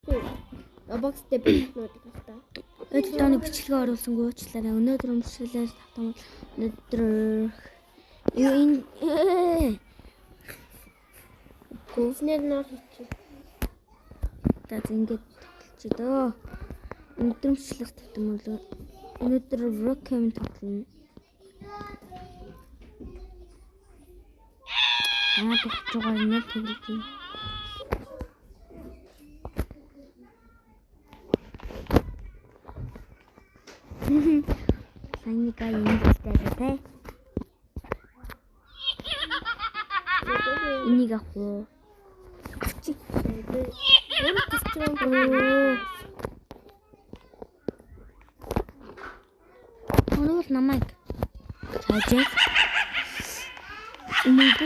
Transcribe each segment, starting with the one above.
Roblox дээр бичлэгнүүд гартаа. Өдөртөөний бичлэгээ оруулсангүй уучлаарай. Өнөөдөр өмсчлээ тавтан өнөөдөр юу энэ Гүнснээр нор хийчих. За ингээд тоглолч дөө. Өнөөдөр бичлэг тавтан бол өнөөдөр Brookhaven тоглоно. Аа тогтож байгаа юм тоглож байна. Санийга юмтай тэ. Энийг авах уу? Авчи. Өөр төсчрэн. Өнөөр намайг цаажээ. Энийг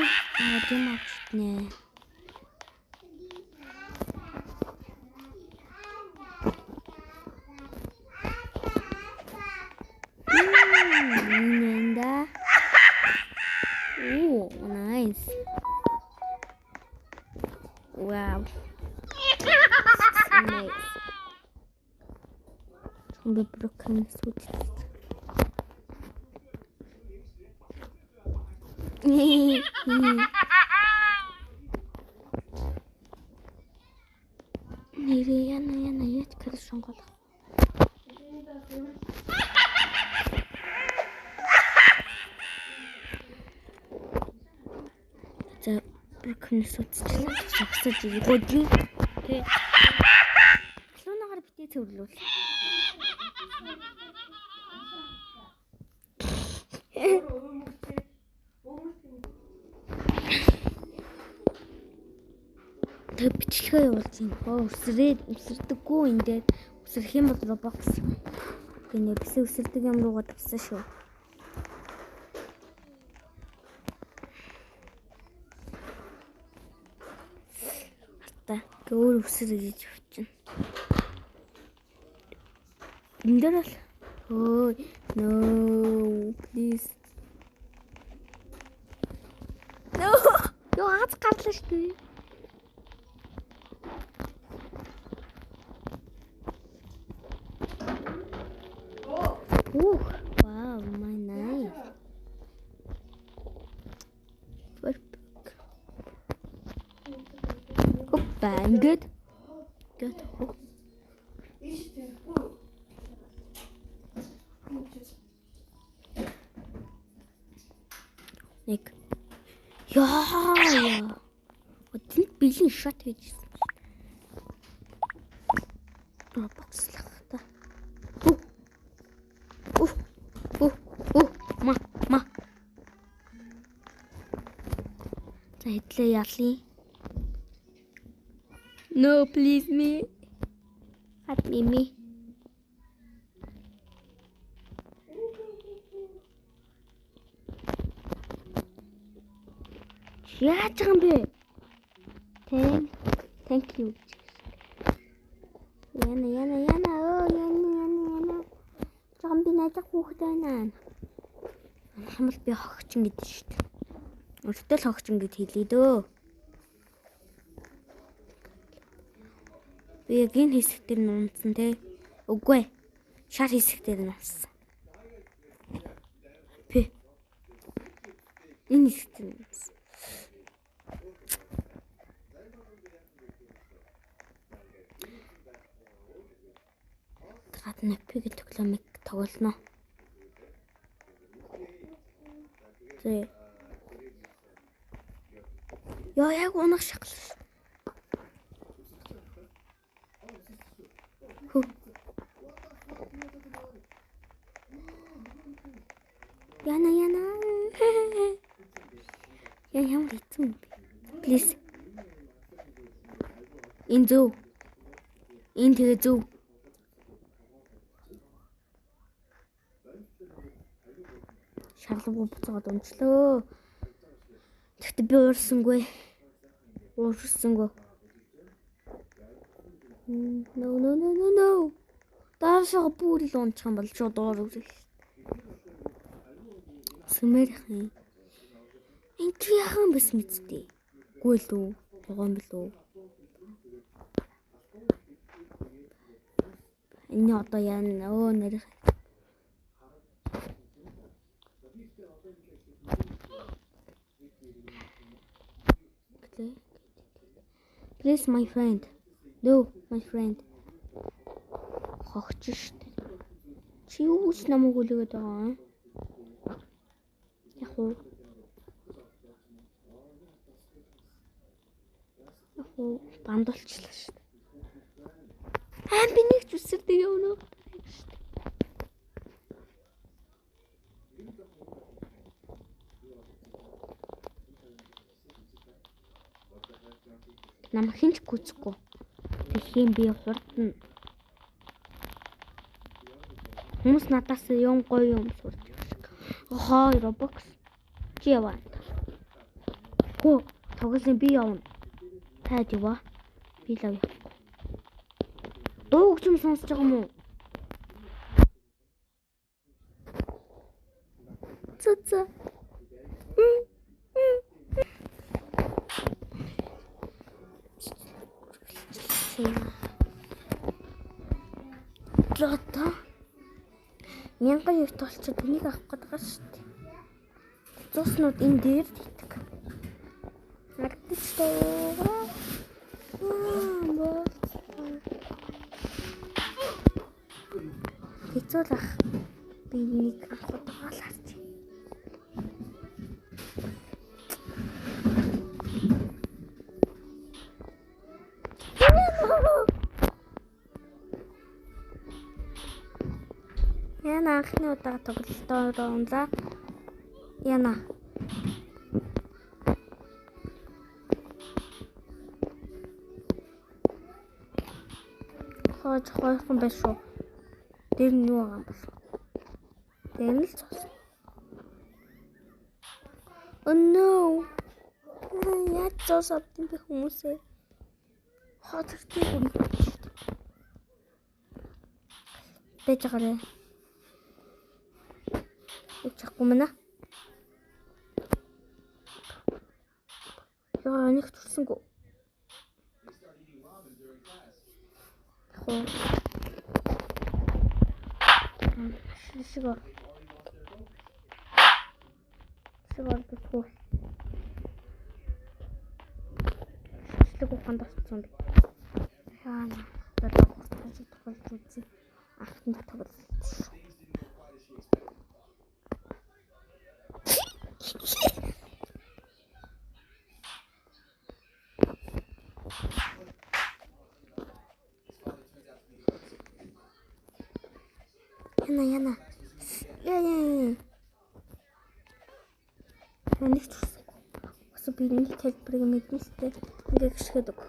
юм авчтнэ. Нэнда. Оо, nice. Wow. Nice. Би broken сүт. Нэрээ яна яна яаж краш сонгох. За broken сүтчихлээ. Согсож игүүдий. Тэ. Лунагаар битээ цэвэрлүүл. Тэг бичлэгээ явуулж байна. Хоо өсрээд өсөрдөггүй энэ дээр өсрөх юм бол Roblox гинэ бисээ өсөрдөг юм руугаа тавсан шүү. Хартаа өөр өсөр гэж явчихна. Энэ дээр бол өө no please. No. Йоо аз гарлаа шүү дээ. Ooh, wow, my nice. Perfect. Опа, ингээд. Ингээд. Нэг. Яа. Тэнд бэлэн шат хийжсэн. Бокслах та. Ма ма. За хэдлээ ялъя. No please me. Хат мими. Яаж байгаа юм бэ? Thank you. Яна яна яна оо яна яна яна. Жон би надад хүүхэд байна. Хамал би хогчин гэдэг шүү дээ. Өртөл хогчин гэд хэлээ дөө. Би яг энэ хэсэг дээр нунцсан те. Үгүй ээ. Шар хэсэг дээр нунцсан. Пэ. Энэ хэсэг дээр нунцсан. Гадна пиг тоглоомыг тоглоно. Зэ. Яа яг унах шаглаа. Хөө. Яна яна. Яа ямар хэцүү юм бэ? Please. Энэ зөв. Энэ тэгээ зөв. Шарлавгүй буцаагаад унчлаа. Тэгтээ би уурсангүй. Уурсангүй. No no no no no. Даашаа бүр л унчих юм бол шууд уур үрэх. Сүмэрх юм. Энд чи яхан бас мэдтээ. Үгүй л үү? Байгаа юм билүү? Энэ одоо яана өө нэр. Please my friend. No my friend. Хогч штэ. Чи юу ч намайг үлгээд байгаа юм? Яг уу. Яг уу бандуулчлаа штэ. Аа би нэг ч үсэрдэг явна. Намайг хэн ч гүйцэхгүй. Дэлхийн би хурдан. Хүмүүс надаас юм гоё юм сурч байгаа шиг. Хой Roblox чи яваа. Хөө тоглоом би явна. Таад яваа. Би л явахгүй. Дууг ч юм сонсож байгаа юм уу? Цаца. Одоо 1000 толчод энийг авах гээд байгаа шүү дээ. Зууснууд энэ дээр хийдэг. Харагдаж тоо. Хэцүү л ах. Би энийг авах гээд байгаа л харж. Яна анхны удаа тоглолтоор унлаа. Яна. Хооч хойхон байх шүү. Тэр нь юу байгаа юм бол? Тэр нь л цус. Oh no. Яаж цус авдсан бэ хүмүүсээ? Хоо тэртээ юм. Бэж байгаарэ. Үчихгүй мэнэ. Яа, нэг төрсөнгөө. Хоо. Шиг. Шиг ордоггүй. Шишлэг ухаанд орсон би. Яа, надад хурдан тоглож үзье. Анхны тоглолт. Яна яна. Яа яа. Нэг төрсөг. Бас би нэг хэлбэрийг мэднэ л дээ. Ингээ гიშгээд өг.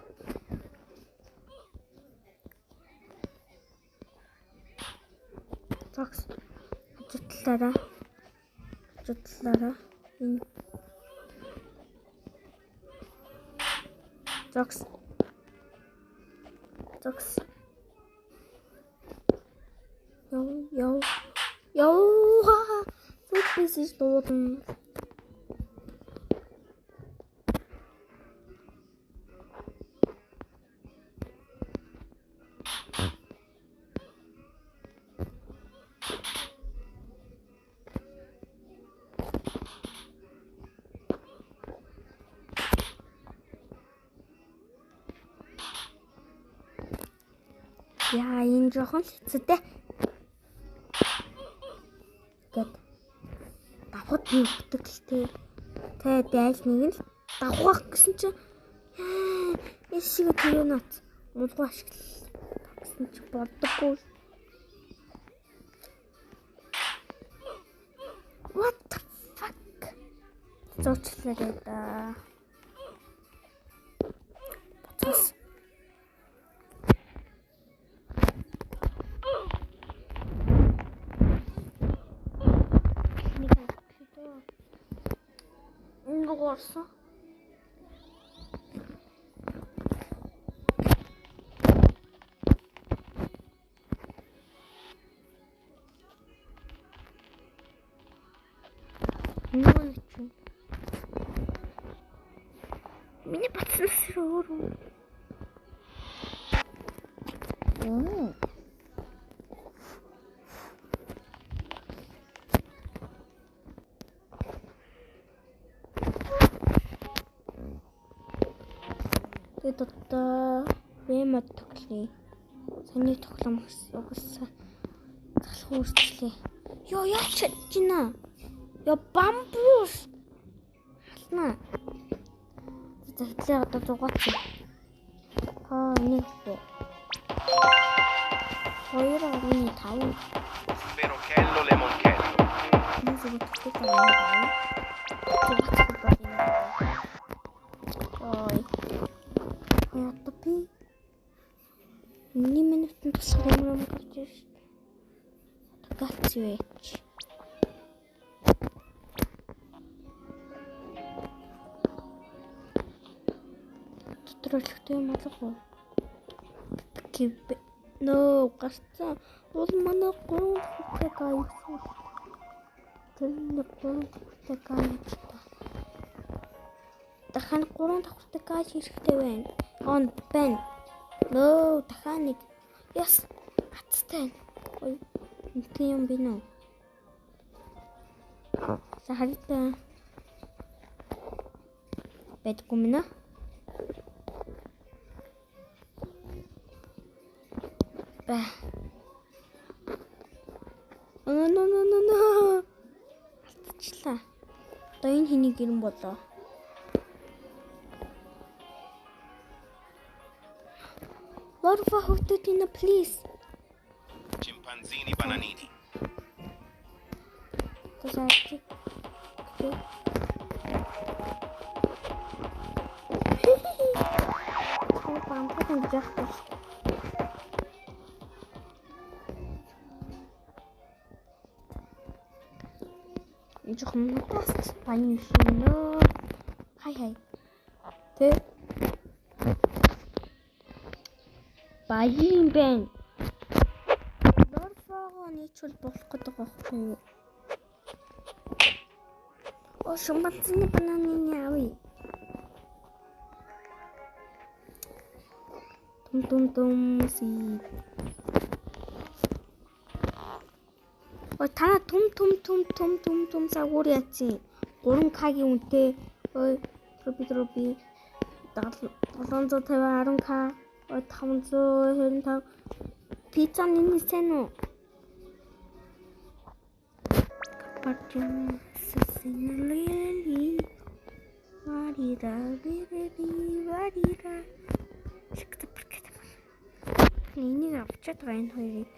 Зогс. Хажуутлаараа. Хажуутлаараа. Энэ. Зогс. Зогс. Яв яв. Яв. Зүг бисэж дуудана. Яа, энэ жоохон л хэцүү дээ. Гэт давхад би өгдөг л тээ. Тэ дайж нэг нь л давхах гэсэн чинь яа, энэ шиг тэр наац мулгуу ашиглал гэсэн чи боддоггүй. What the fuck? Зуучлаарай да. Буцаас. Орсон. Нөгөө нэг чинь миний батснаас өөр юм. Тэгээд одоо Вемод тоглоё. Саний тоглоом угсаа залхуу үрчлээ. Йоо яаж чадчихна? Йоо бамбуу халнаа. За хэдлээ одоо зугаач. Аа нэг 2.5. Perochello lemonchello. Энэ зүгээр тэгтээ байна. Зугаач байна. Ой. Одоо би 1 минутын тусгаар юм гарч ирж шүү дээ. Галц юу яач. Дотор олигтой юм алга уу? Нөө гарцсан. Бол манай 3 давхартай гайсан. Тэр нэг 3 давхартай гайсан. Дахиад 3 давхартай гайс хэрэгтэй байна. Он байна. Нөө дахиад нэг. Яс хацтай байна. Ой, үнтэй юм бэ нөө. За харитаа. Байдгүй мэнэ. Бэ. No. Алдчихлаа. Одоо энэ хэнийг гэрэн болоо. Лорфа хүүхдүүдийн please. Chimpanzini bananini. Тусаач. Оо бамбуу гэж яахгүй. Энэ жоохон надаас баян шинэ. Хай хай. Тэ. Баян байна. Лорфогоо нийчүүл болох гэдэг байхгүй юу? Оо шумбанцны бананы авъя. Тум тум тум си. Ой та түм түм түм түм түм түм сагуур яатсан. 3К-гийн үнэтэй. Ой троби троби 750 10К. Ой 525. Пицца нэ сайн уу? Капарчан сасинлели. Варира вири варира. Чигт паркет. Энийг авчаад байгаа энэ хоёрыг.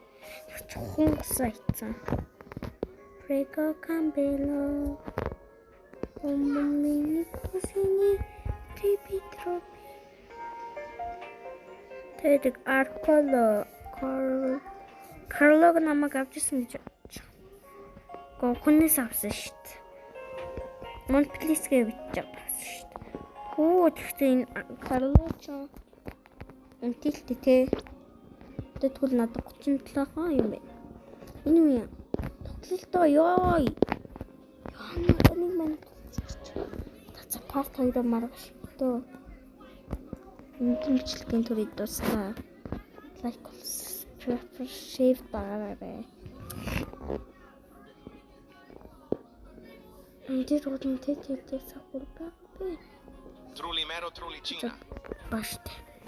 Чухам сайтсан. Prego Campbello. Өмнө кусини типи тропи. Тэгээд Арколо Карлог намайг авчихсан гэж бодож. Гоо хүнээс авсан шүү дээ. Монплисгээ бичиж авсан шүү дээ. Хүү тэгтээ энэ Карло ч үнэтэй те. Тэгвэл надад 37 хон юм байна. Энэ үү юм? Тоглолтоо ёо. Яа нэг маань таца парт 2-оо маргаш дөө. Энэ бичлэгийн төрийг дуслаа. Лайк, subscribe, share дараарай. Энэ дээр удам тэ тэ сахур байгаа бэ. Trulimero trulicina. Баштай.